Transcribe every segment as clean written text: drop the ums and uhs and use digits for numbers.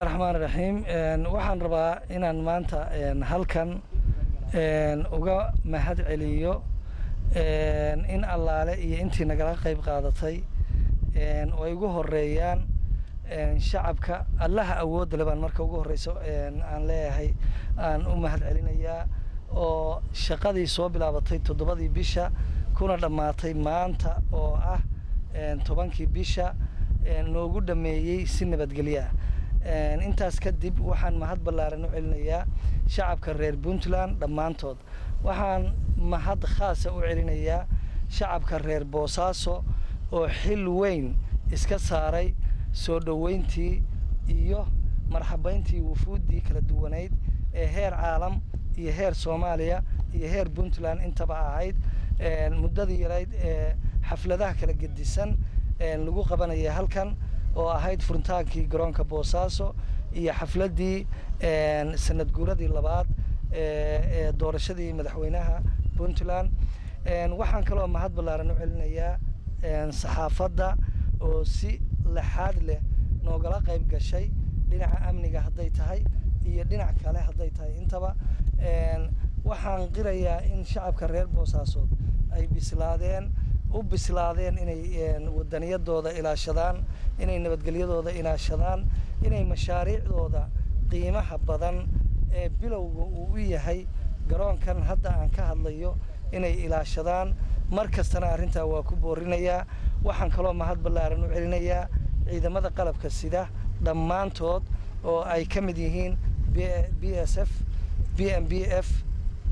Raxmaan raxiim. Waxaan rabaa inaan maanta halkan uga mahad celiyo in allaale iyo intii nagala qayb qaadatay oo ay ugu horeeyaan shacabka. Allaha awoodda le baan marka ugu horeyso aan leeyahay aan u mahad celinayaa, oo shaqadii soo bilaabatay 7-dii bisha kuna dhammaatay maanta oo ah 10-kii bisha noogu dhameeyey si nabadgelyo ah. Intaas kadib waxaan mahad ballaaran u celinayaa shacabka reer Puntland dhammaantood. Waxaan mahad khaasa u celinayaa shacabka reer Boosaaso oo xil weyn iska saaray soo dhoweyntii iyo marxabeyntii wufuuddii kala duwaneyd ee heer caalam iyo heer Soomaaliya iyo heer Puntland intaba ahayd, muddadii yarayd ee xafladaha kala gedisan lagu qabanayay halkan, oo ahayd furitaankii garoonka Boosaaso iyo xafladdii sanad guuradii labaad ee doorashadii madaxweynaha Puntland. Waxaan kaloo mahad ballaaran u celinayaa saxaafadda oo si laxaad leh noogala qayb gashay, dhinaca amniga hadday tahay iyo dhinac kale hadday tahay intaba. Waxaan qirayaa in shacabka reer Boosaasood ay bislaadeen, u bislaadeen inay wadaniyadooda ilaashadaan, inay nabadgelyadooda ilaashadaan, inay mashaariicdooda qiimaha badan ee bilowga uu u yahay garoonkan hadda aan ka hadlayo inay ilaashadaan. Mar kastana arrintaa waa ku boorinayaa. Waxaan kaloo mahad ballaaran u celinayaa ciidamada qalabka sida dhammaantood, oo ay ka mid yihiin BSF, BMBF,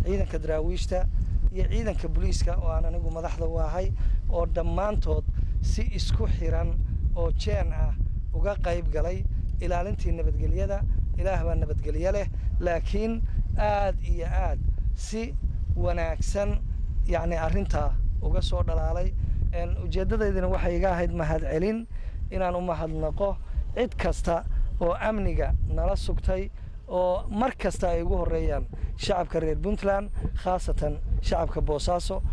ciidanka daraawiishta iyo ciidanka booliiska oo aan anigu madaxda u ahay, oo dhammaantood si isku xiran oo jeen ah uga qayb galay ilaalintii nabadgelyada. Ilaah baa nabadgelyo leh, laakiin aad iyo aad si wanaagsan yacni arrintaa uga soo dhalaalay. Ujeeddadaydina waxay iga ahayd mahad celin, inaan u mahadnaqo cid kasta oo amniga nala sugtay, oo mar kasta ay ugu horeeyaan shacabka reer Puntland, khaasatan shacabka Boosaaso.